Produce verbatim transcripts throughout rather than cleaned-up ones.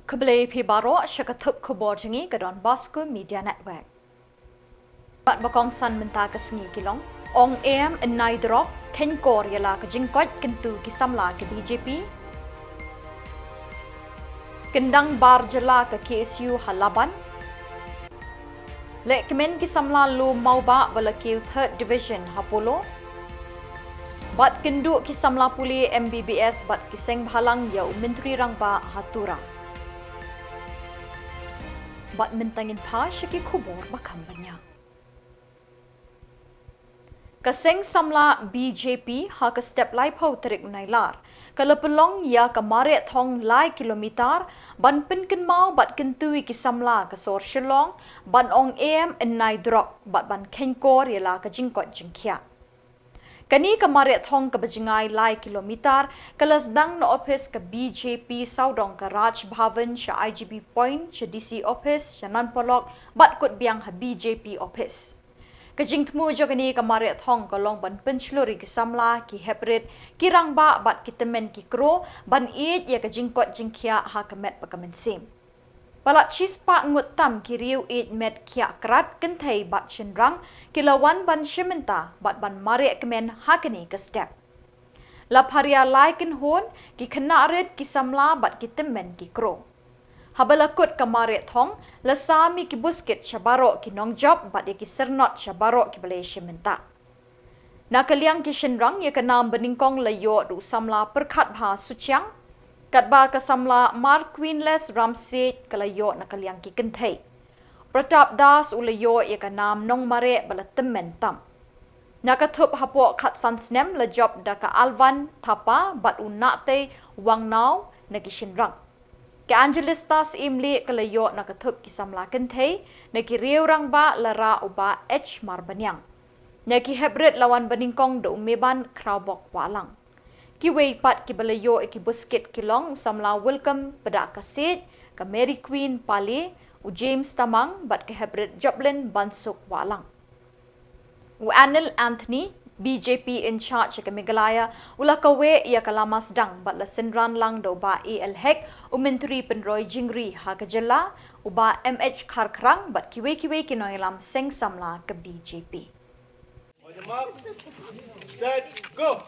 Khublei phi baroh sha ka thup khubor jong ngi ka Don Bosco Media Network. Bad ba kongsan mynta ka sngi ki long: Ong em Ynai Drok, khein kor ïa la ka jingkoit kyntu ki samla ka B J P. Kyndang bar jylla ka K S U ha Laban. Leh kmen ki samla lum Mawbah ba la kiew Third Division ha Polo. Bad kynduh ki samla pule M B B S bad ki seng bhalang ïa u Myntri Rangbah ha Tura. Bad mynta ngin phai sha ki khubor ba kham bniah. Ka seng samla B J P ha ka step laiphew tarik u Nailar ka la pynlong ïa ka mareh thong lai kilometer ban pynkynmaw bad kyntu ïa ki samla ka sor Shillong ban ong em Ynai Drok bad ban khein kor ïa la ka jingkoit jingkhiah. Kane ka mareh thong kaba jngai lai kilometer ka la sdang na ophis ka B J P sawdong ka Raj Bhavan sha I G P Point, sha D C ophis sha Nan Polok bad kut biang ha B J P ophis. Ka jingthmu jong kane ka mareh thong ka long ban pynshlur ïa ki samla, ki heprit, ki rangbah bad ki tymmen ki kro ban ïeit ïa ka jingkoit jingkhiah ha ka met bad ka mynsiem. Palat shispah ngut tam ki riew ïeit met khiah krad kynthei bad shynrang ki la wan ban shim bynta bad ban mareh kmen ha kane ka step. La pharia lai kynhun, ki khynnah rit, ki samla bad ki tymmen ki kro. Haba la kut ka mareh thong, la sam ïa ki buskit sha baroh ki nongjop bad ïa ki syrnot sha baroh kiba la ïashim bynta. Na ka liang ki shynrang, ïa ka nam banyngkong la ïoh da u samla Pyrkhatbha Suchiang, katba ka samla Marquinless Ramsiej ka la ïoh na ka liang ki kynthei. Pratap Das u la ïoh ïa ka nam nongmareh ba la tymmen tam. Na ka thup hapoh khatsan snem la jop da ka Alvan Thapa bad u Nahtei Wangnau na ki shynrang. Ka Angelista Syiemlieh ka la ïoh na ka thup ki samla kynthei, na ki riew rangbah la rah u Bah H Marbaniang. Na ki heprit la wan banyngkong da u Meban Khrawbok Wahlang. Kiwei pat kiba la ïoh ïa ki buskit ki long u samla Wilcom Pdakasiej, ka Mary Queen Pale, u James Tamang bad ka heprit Joplin Bansuk Wahlang. U Anil Anthony, B J P in charge ka Meghalaya, u la kaweh ïa ka lama sdang bad la synran lang da u Bah A L Hek, u Myntri pynroi jingri ha ka jylla, u Bah M H Kharkhrang bad kiwei kiwei ki nongïalam seng samla ka B J P. Set, go!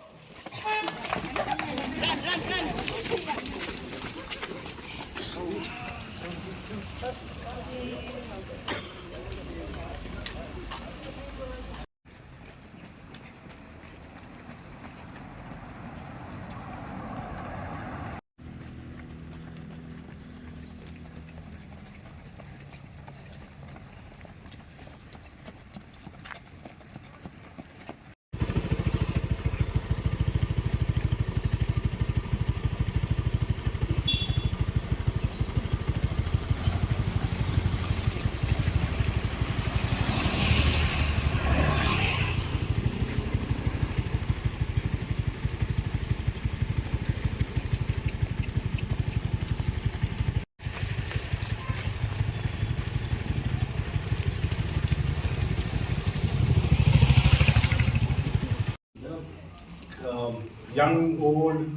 Um, young, old,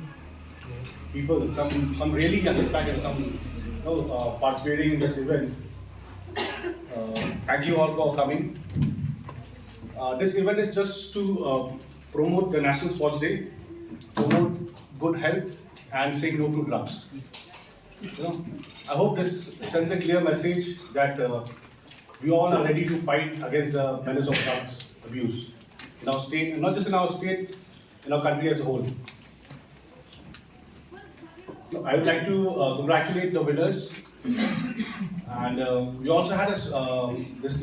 people, some, some really young, in fact, and some, you know, uh, participating in this event. Uh, thank you all for coming. Uh, this event is just to, uh, promote the National Sports Day, promote good health, and say no to drugs. You know, I hope this sends a clear message that, uh, we all are ready to fight against the menace of drugs abuse in our state, and not just in our state, in our country as a whole. I would like to, uh, congratulate the winners, and, uh, we also had a s-, uh, this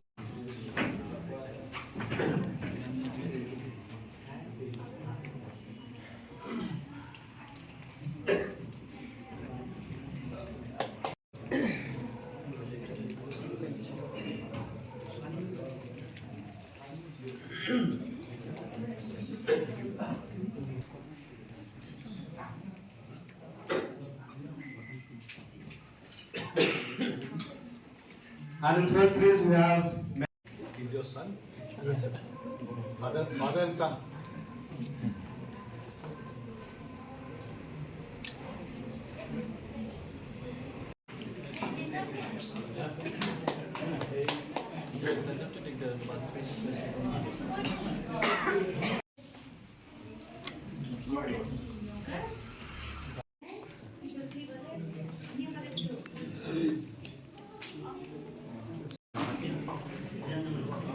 And in third place, we have. He's your son? Father, father and son.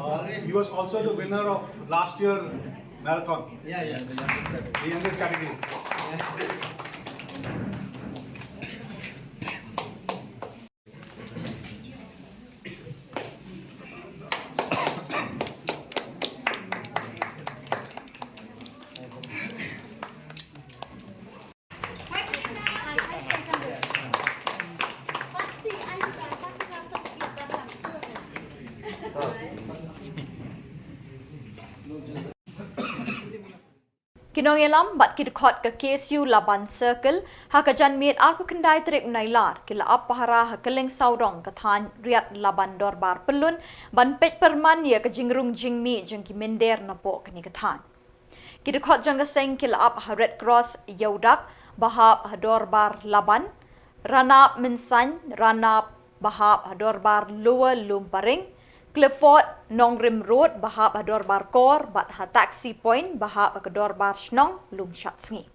Uh, he was also the winner of last year marathon. Yeah, yeah, the youngest category. The youngest category. Ki nongïalam bad ki dkhot ka K S U Laban Circle, ha ka janmiet arphew khyndai tarik Nailar, ki la ap pahara ha kylleng sawdong ka thaiñ Riat Laban Dorbar Pyllun, ban peit pyrman ïa ka jingrung jingmih jong ki mynder napoh kane ka thaiñ. Ki dkhot jong ka seng ki la ap ha Red Cross Ïewdak, ba hap ha Dorbar Laban, Ranap Mynsain, Ranap ba hap ha Dorbar Lower Lumparing, Clifford Nongrim Road ba hap ha Dorbar Kor, bad ha Taxi Point ba hap ha ka Dorbar Shnong Lumshatsngi.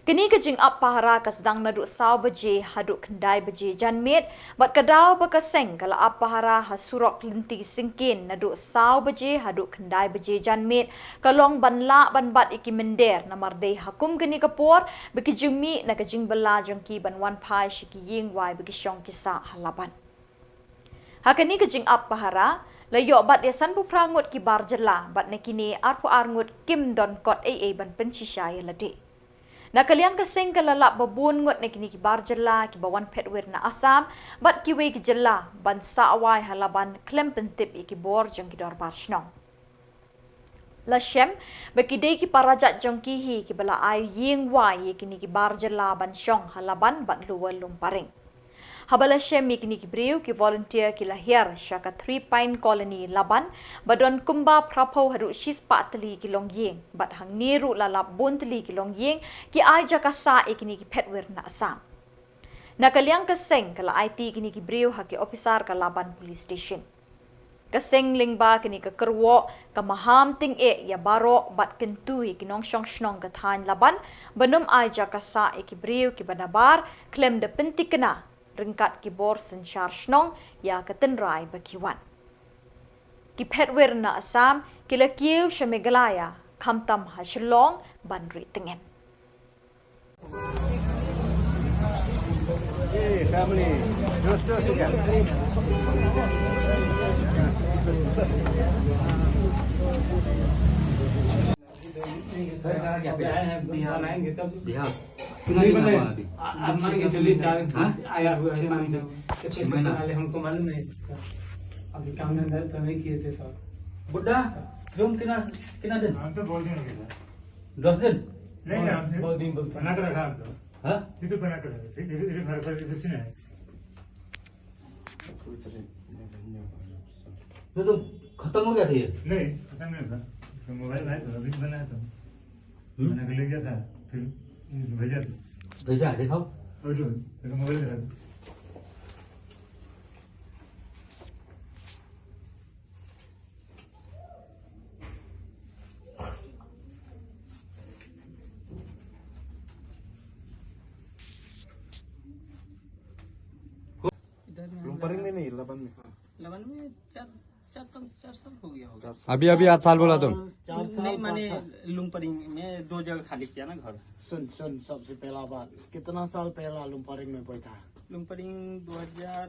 Kane ka jingap pahara ka sdang naduh saw baje haduh khyndai baje janmiet, bad ka daw ba ka seng ka la ap pahara ha surok lynti syngkien naduh saw baje haduh khyndai baje janmiet, ka long ban lah ban bat ïa ki mynder namar dei ha kum kane ka por ba ki ju mih na ka jingbylla jong ki ban wan phai sha ki ïing wai ba ki shong ki sah ha Laban. Ha kane ka jingap pahara, la ïoh bat ïa sanphew phra ngut ki bar jylla, bad na kine arphew ar ngut kim don kot ei ei ban pynshisha ïa lade. Na ka liang ka seng ka la lap ba bun ngut na kine ki bar jylla kiba wan phet wir na Assam, bad kiwei ki jylla ban sah wai ha Laban khlem pyntip ïa ki bor jong ki dorbar shnong. La shem ba ki dei ki para jait jong ki hi kiba la ai ïing wai ïa kine ki bar jylla ban shong ha Laban bad Lower Lumparing. Haba la shem ïa kine ki briew, ki volunteer ki la hiar sha ka Three Pine Colony Laban, ba don kumba phraphew haduh shispah tylli ki longïing, bad hangne ruh la lap bun tylli ki longïing ki ai jaka sah ïa kine ki phet wir na Assam. Na ka liang ka seng ka la aiti kine ki briew ha ki ophisar ka Laban Police Station. Ka seng lyngba kane ka kyrwoh ka maham tyngeh ïa baroh bad kyntu ïa ki nongshong shnong ka thaiñ Laban, ban ym ai jaka sah ïa ki briew kiba nabar khlem da pyntikna, ryngkat ki bor synshar shnong ïa ka tynrai ba ki wan. Ki phet wir na Assam ki la kiew sha Meghalaya, khamtam ha Shillong ban rieh tyngeh. बिहार। कितना दिन हुआ अभी? हाँ? आया हुआ है पाँच दिन। छह महीना। पहले हमको मालूम नहीं था। अभी काम धंधा तो नहीं किए थे सर। बुड्ढा, तुम कितना, कितना दिन? हम तो बहुत दिन हो गया सर। दस दिन? नहीं, नहीं, हमने बहुत दिन बोलते हैं। बना के रखा हम तो। हाँ? ये तो बना के रखा, ठीक है, ये तो घर पर, ये तो सुना है। तो तुम खत्म हो गया था ये? नहीं, खत्म नहीं हुआ। तो मोबाइल लाया था, अभी बनाया था। हम्म? बना के ले गया था, फिर भेजा था। भेजा है, दिखाओ। और जो, देखो, मोबाइल दिखा दो। इधर में लुम्परिंग में नहीं, लबन में। लबन में चार, चार, पाँच, चार साल हो गया होगा। अभी, अभी आज साल बोला तुम? चार साल, नहीं, माने पाँच साल। लुम्परिंग में दो जगह खाली किया ना घर। सुन, सुन, सबसे पहला बात, कितना साल पहला लुम्परिंग में बैठा? लुम्परिंग दो हज़ार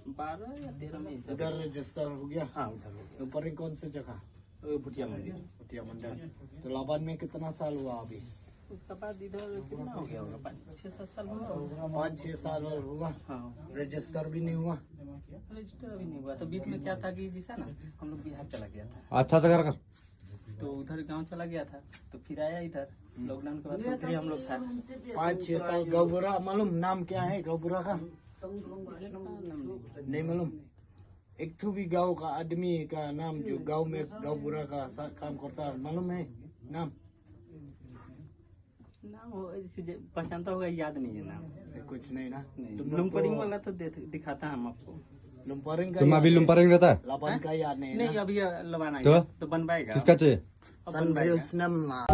बारह या तेरह में ही सर। उधर रजिस्टर हो गया? हाँ, उधर हो गया। लुम्परिंग कौन सी जगह? वो भुटिया मंदिर। भुटिया मंदिर। तो लाबान में कितना साल हुआ अभी? उसका बाद इधर कितना हो गया होगा? पाँच, छः, सात साल हुआ होगा। पाँच, छः साल और हुआ? हाँ। रजिस्टर भी नहीं हुआ? रजिस्टर भी नहीं हुआ। तो बीच में क्या था कि जैसा ना, हम लोग बिहार चला गया था। अच्छा से कर, कर। तो उधर गांव चला गया था, तो फिर आया इधर। लॉकडाउन के बाद तो फिर हम लोग था। पाँच, छः साल। गाँव बूढ़ा मालूम, नाम क्या है गाँव बूढ़ा का? नहीं मालूम। एक ठो भी गांव का आदमी का नाम जो गांव में गांव बूढ़ा का साथ काम करता है, मालूम है नाम? नाम हो, ऐसे जे-, पहचानता होगा, याद नहीं है नाम। कुछ नहीं ना? नहीं, तुम लोग लुम्परिंग तो वाला तो दे-, दिखाता हम आपको। Lumparing ka. Tum abi lumparing rata. Laban ka ya ne. Nahi, abhi laban aaya. To? To ban paega. Kiska che? San ril snam la.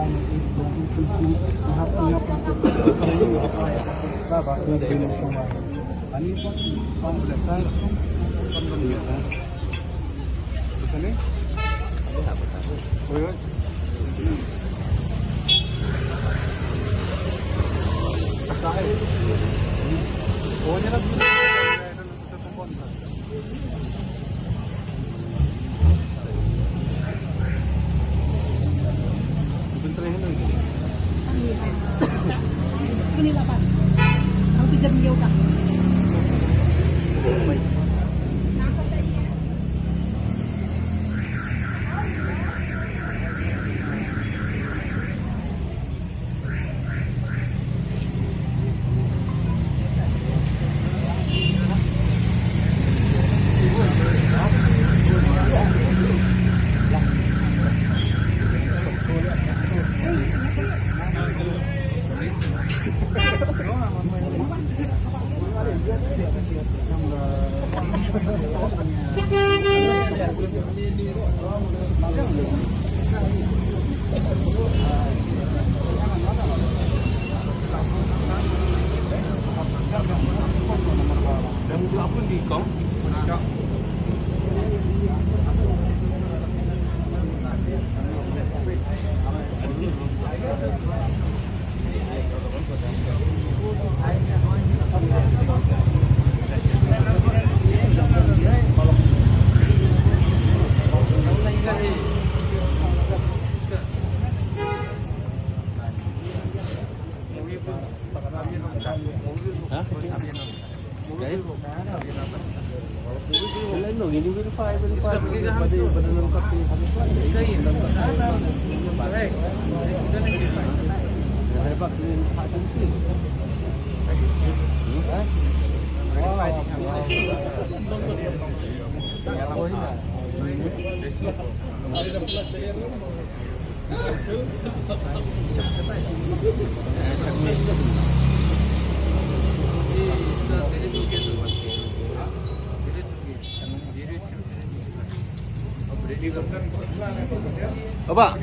Oba.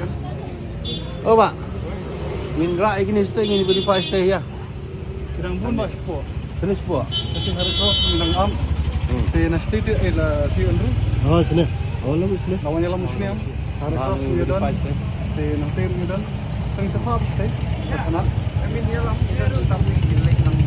Oba. Ngin rah ïa kine shatei, ngin verify shatei ïa. Ki dang bun ba shapoh. Kane shapoh. Te nang am. Hmm. Te na shatei te, eh, la shi Andrew. Oh, shane. Oh, la shane. La wan ïalam shane am. Hare krop ïa don. Te nang te ïa don. Tang te pha ba shatei. Khana. I mean, ïalam ïa don staff ni ki lek nang.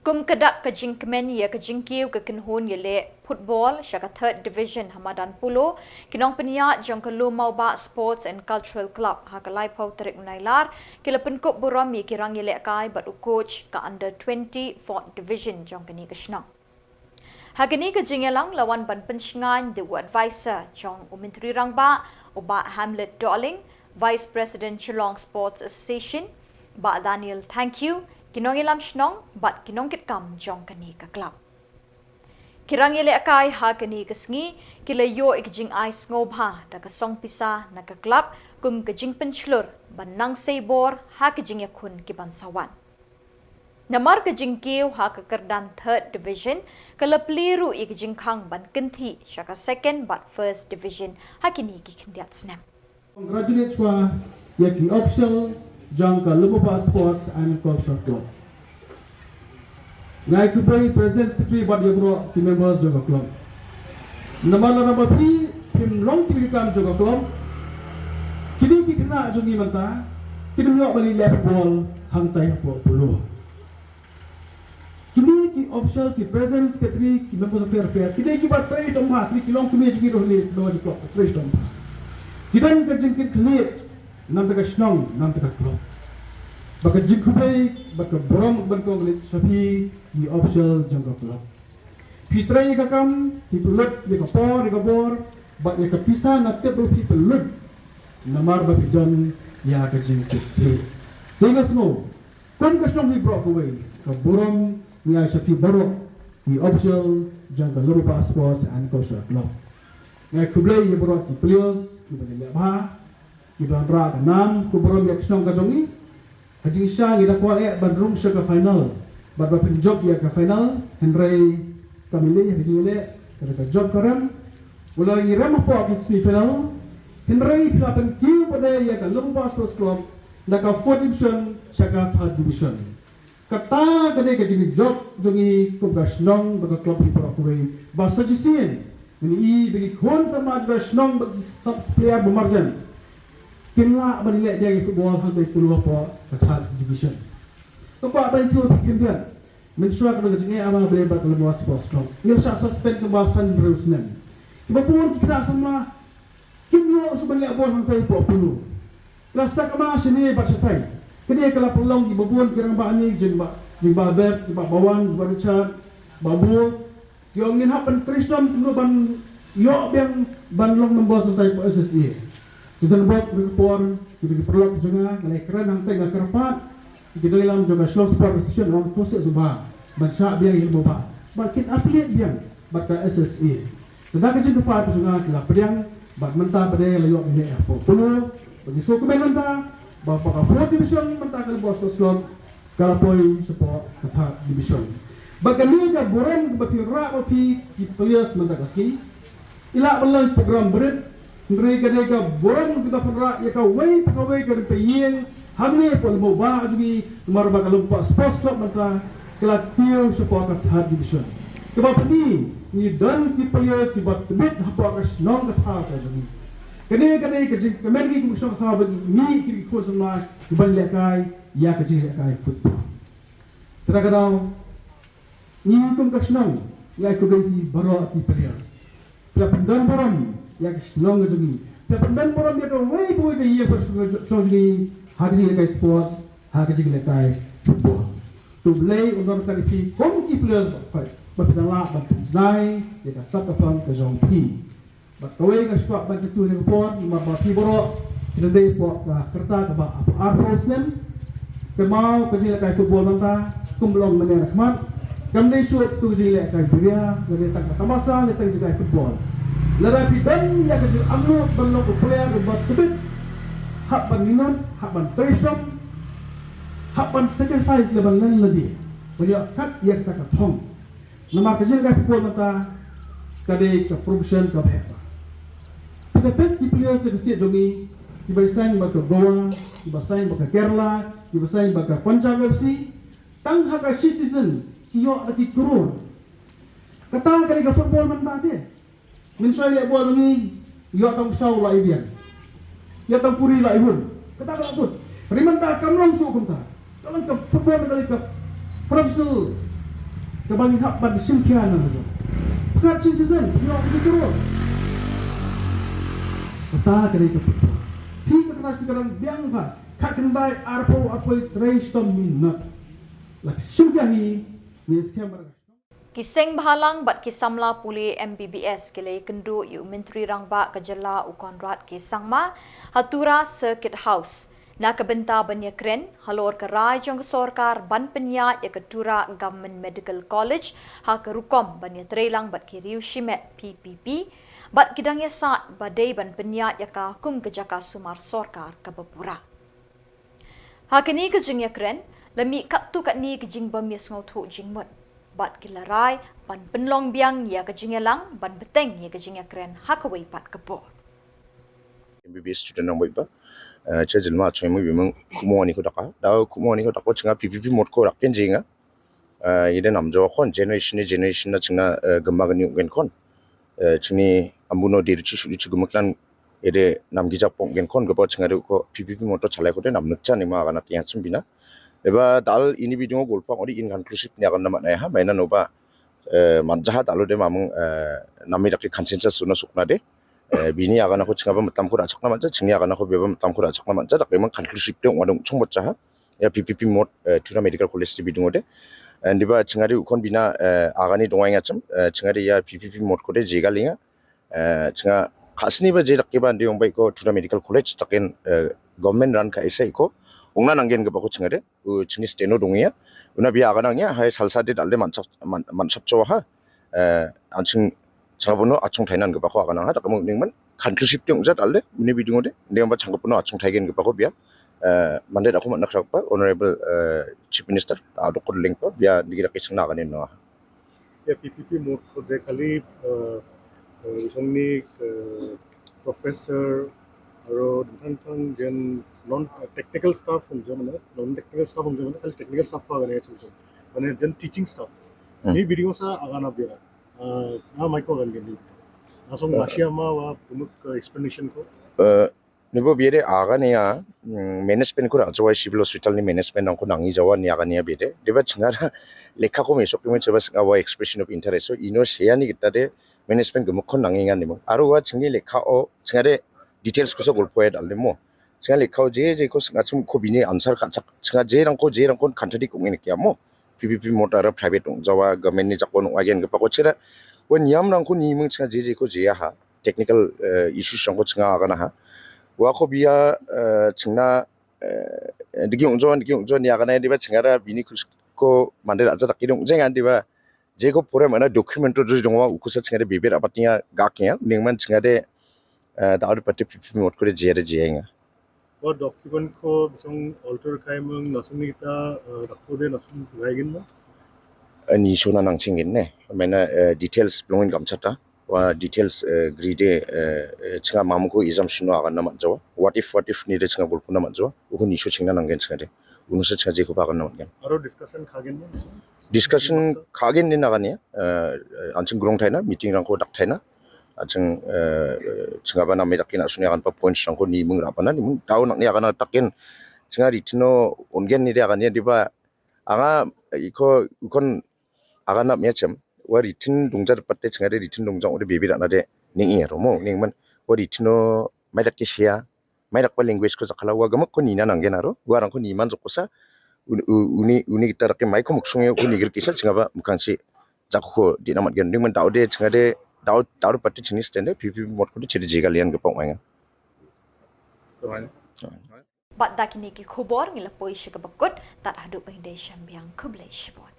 Kum ka dak ka jingkmen ïa ka jingkiew ka kynhun ïaleh football sha ka third division ha madan Polo, ki nongpynïaid jong ka Lum Mawbah Sports and Cultural Club ha ka laiphew tarik u Nailar ki la pynkup burom ïa ki rangïalehkai bad u coach ka under twenty fourth division jong kane ka shnong. Ha kane ka jingïalang la wan ban pynshngaiñ da u advisor jong u Myntri Rangbah, u Bah Hamlet Dohling, Vice President Shillong Sports Association, Bah Daniel Thangkhiew, ki nongïalam shnong bad ki nongkitkam jong kane ka club. Ki rangïalehkai ha kane ka sngi ki la ïoh ïa ka jingai sngewbha da ka song pisa na ka club kum ka jingpynshlur ban nang sei bor ha ka jingïakhun ki ban sa wan. Namar ka jingkiew ha ka kyrdan third division ka la plie ruh ïa ka jingkhang ban kynthih sha ka second bad first division ha kine ki khyndiat snem. Congratulate shuwa ïa ki official jong ka Lum Mawbah Sports and Culture Club. Nga ai khublei President, Secretary bad ïa baroh ki members jong ka club. Namar lada ba phi phim long ki kam jong ka club, kine ki khynnah jong ngi mynta kin ym ïoh ban leh football hangtai hapoh Polo. Kine ki official, ki president, secretary, ki members of the affair, kine kiba trei shitom bha, kine ki longkmie jong ngi ruh ne, ki long ki club, trei shitom bha. Ki don ka jingkitkhlieh na bynta ka shnong, na bynta ka club. Bad ka jingkhublei bad ka burom ban congratulate sha phi ki official jong ka club. Phi trei ïa ka kam, phi pynlut ïa ka por ïa ka bor, Bad ïa ka pisa nga tip ba phi pynlut namar ba phi don ïa ka jingkitkhlieh. Te nga sngew kum ka shnong hi baroh kawei, ka burom nga ai sha phi baroh ki official jong ka Lumba Sports and Cultural Club. Nga ai khublei ïa baroh ki players kiba la leh bha, kiba la rah ka nam ka burom ïa ka shnong ka jong ngi. Ha jingshisha ngi da kwah eh ban rung sha ka final bad ba pynjop ïa ka final, hynrei kam leh ïa ka jingleh, ka da ka jop ka rem. Wala ngi rem hapoh ka semi final, hynrei phi la pynkiew pat ïa ka Lumba Sports Club na ka fourth division sha ka third division. Kata ka dei ka jingjop jong ngi kum ka shnong bad ka club hi baroh kawei, ba sa shisien ngi i ba ki khun samla jong ka shnong bad ki sub player ba marjan kin lah ban leh ïa ka football hangtei pule hapoh ka third division. Ka kwah ban ïathuh khyndiat, mynshuwa ka dang ka jingeh ama ba dei bad ka Lumba Sports Club, ngi la shah suspend kumba san hynriew snem. Kiba bun ki khynnah samla kim ïoh shuh ban leh ball hangtei hapoh pule. Ka la sakma shane bad shatai. Kane ka la pynlong kiba bun ki rangbah ne, Jingbah, Jingbah Beb, Jingbah Bawan, Jingbah Richard, Babu, ki ong ngin hap ban trei shitom kumno ban ïoh biang ban long member sangtai hapoh S S A. Te don bok ka por, ki paralok jong nga, nga la kren hangtei, nga kyrpad ïa ki nongïalam jong ka Shillong Sport Association, ong to seh shuh ba ban shah biang ïa lade ba ban kin affiliate biang bad ka S S A. Te da ka jingkyrpad ka jong nga ki la pdiang bad mynta pat de la ïoh biang hapoh pule. Bad ngi sngewkmen mynta ba, ba ka fourth division mynta ka Lumba Sports Club ka la poi shapoh ka third division. Bad kane ka burom kaba phi rah ma phi ki players mynta ka sngi. I lah ban long program barit, hynrei ka dei ka burom kaba phi rah ïa kawei pa kawei ka rympei ïing hangne hapoh Lumba jong ngi, namar ba ka Lumba Sports Club mynta ka la kiew shapoh ka third division. Kaba pyni ngi don ki players kiba tbit hapoh ka shnong ka thaw ka jong ngi. Kane ka dei ka jingkmen ngi kum ka shnong ka thaw ba ngi ki khun samla kiban lehkai ïa ka jinglehkai football. Te da ka daw, ngi kum ka shnong ngi ai khublei ïa baroh ki players. Phi la pyndon burom ïa ka shnong ka jong ngi. Phi la pyndon burom ïa kawei pa kawei ka ïing ka shnong jong ngi ha ka jinglehkai sports, ha ka jinglehkai football. To Blei un don ryngkat ïa phi kum ki players ba phi, ba phi dang lah ban pynjngai ïa ka sap ka pang ka jong phi. Bad kawei nga sngewkwah ban kyntu ha kane ka por, namar ba phi baroh phi dang dei hapoh ka rta kaba arphew snem. Kynmaw ka jinglehkai football mynta kum long mynne na khmat. Kam dei shuh katu ka jinglehkai biria, lane tang ka tamasa, lane tang jinglehkai football. Lada phi don ïa ka jingangnud ban long u player uba tbit, hap ban minot, hap ban trei shitom, hap ban sacrifice lane ban len lade ban ïoh kat ïa kata ka thong. Namar ka jinglehkai football mynta ka dei ka profession kaba heh. Phi da peit ki players ka state jong ngi, kiba sign bad ka Goa, kiba sign bad ka Kerala, kiba sign bad ka Punjab F C, tang ha ka shi season ki ïoh da ki klur. Kata ka dei ka football mynta te. Mynshuwa leh ball ngi ïoh tang saw la i biang, ïoh tang puri la i hun. Kata ka la kut. Hynrei mynta kam long shuh kumta. Ka long ka football ka long ka professional kaba ngi hap ban shim khia na ka jong. Pynkat shi season ïoh ki klur. Kata ka dei ka football. Phi kata phi ka dang biang pha. Khatkhyndai, arphew, arphew trei shitom minot. La shim khia hi, ngi skhem ba Ki seng bhalang bad ki samla pule M B B S ki la ïakynduh ïa u Myntri Rangbah ka jylla u Conrad K Sangma ha Tura Circuit House na ka bynta ban ïakren halor ka rai jong ka sorkar ban pynïaid ïa ka Tura Government Medical College ha ka rukom ban ïatreilang bad ki riew shimet P P P bad ki dang ïasaid ba dei ban pynïaid ïa ka kum ka jaka sumar sorkar kaba pura. Ha kane ka jingïakren la mih katto katne ka jingbym ïasngewthuh jingmut bad ki la rai ban pynlong biang ïa ka jingïalang ban bteng ïa ka jingïakren ha kawei pat ka por. M B B S student nang bai ba cha jilma choi mu bimang kumo ani ko daka da kumo ani ko daka chinga P P P mot ko rak ken jinga. Ida nam jo kon generation ni generation na chingna gema gani ungen kon. Chingni ambuno de chu chu gema klan ede nam gija pong gen kon gaba chingade ko P P P moto chalai ko de nam nukcha ni ma gana tiang chimbina. Eba dal ini video golpang odi inconclusive ni agan nama nai ha maina noba man jaha dalo de mamung nami daki consensus suna sukna de. Bini agan ako chingaba matam ko rachak nama ja chingni agan ako beba matam ko rachak nama ja daki mang conclusive de wadung chungbat jaha. Ya P P P mot Tura Medical College de bidung ode. Diba chingade ukon bina agani dongai ngacham chingade ya P P P mot ko de jega linga. Chinga Khasni ba je dak ki ban di ong bai ko Tripura Medical College takin, eh, government run ka isa iko. Ungna nanggen kaba ko chingade, u chini steno dong ya. Una bia agana ya, hai salsa de dalde mansap, man, mansap cho ha. Eh, anching changkapuno achung thainan kaba ko agana ha, takamung ningman. Conclusive tiong jat dalde, uni bidung de, ningman ba changkapuno achung thaigen kaba ko bia. Eh, mande aku mat nak sakpa, Honorable, eh, Chief Minister, adok ko link pa, bia dikira kisang na aganin no. Ya, P P P mode ko de kali, eh, eh, isong ni, eh, professor, aro dingtang tang jen non, eh, technical staff hong jen mana, non technical staff hong jen mana, kali technical staff pa gane chim chim. Mane jen teaching staff. Hmm. Ni video sa agana bira. Eh, na mai ko gan gani. Nasong, eh, mashi ama wa punuk, eh, explanation ko. Eh, Nibo biade agane ya, mm, management ko rang jawai civil hospital ni management rang ko nangi jawa ni agane ya biade. Deba chingara lekha ko mesok ni chaba singa wa expression of interest. So, ino seya ni kita de management gemuk ko nangi ngan nimo. Aro wa chingi lekha o, chingade details ko so gulpo ya dal nimo. Chinga lekha o je, je ko singa chum ko bini answer ka chak. Chinga je rang ko, je rang ko kanta di ko ngin kya mo. P P P mode ara private ong jawa, government ni jakon ong agen kapa ko chira. Wan yam rang ko ni mung chinga je, je ko je ya ha. Technical, eh, issues rang ko chinga agana ha. Wa ko bia, eh, chingna, eh, digi ong jon, digi ong jon ya agana diba chingara bini kus ko mande aja tak idong jengan diba. Je ko pura mana document to dong wa ukusa chingade bibir apat nya gak ya. Ningman chingade, eh, da adu pati P P P mode ko de je de je nga. Wa document ko bisong alter kai mung nasung ni kita, eh, dakko de nasung gai gin na? Eh, ni so na nang chingin ne. Mana, eh, details belongin kam chata. Wa details, eh, gri de, eh, eh, chinga mamu ko isam shino agan na mat jawa. What if, what if ni de chinga gulpuna mat jawa. Uko ni so chingna nang gen chingade. Unu sa chingade ko bagan na mat gen. Aro discussion khagen ne? Discussion khagen ni nagan ya. Eh, eh, anching grong thaina, meeting rang ko dak thaina. Anching, eh, eh, chinga bana me dakin asuni agan pa points rang ko ni mung rapana ni mung. Tau nak ni agan takin. Chinga ritino ongen ni de agan ya diba. Anga, eh, iko, ukon agan na me chem. Wa ritin dungja de patte chingade ritin dungja ode bibi dak na de. Ning iya romo, ning man. Wa ritino, mai dak kisia. Mai dak pa language ko jakhala wa gamak ko nina nang gen aro. Wa rang ko ni man jok ko sa. Un-, u-, uni, uni kita dak mai ko muksung ya, uni gir kisa chinga ba mukang si. Jakko di namat gen. Ningman dau de, chinga de, dau, dau de pati chini stand de, P P P mode ko de chede jiga lian gepong mai nga. Bad da kine ki khubor ngi la poi sha kaba kut, tad haduh ba ngi dei sha biang, khublei shibun.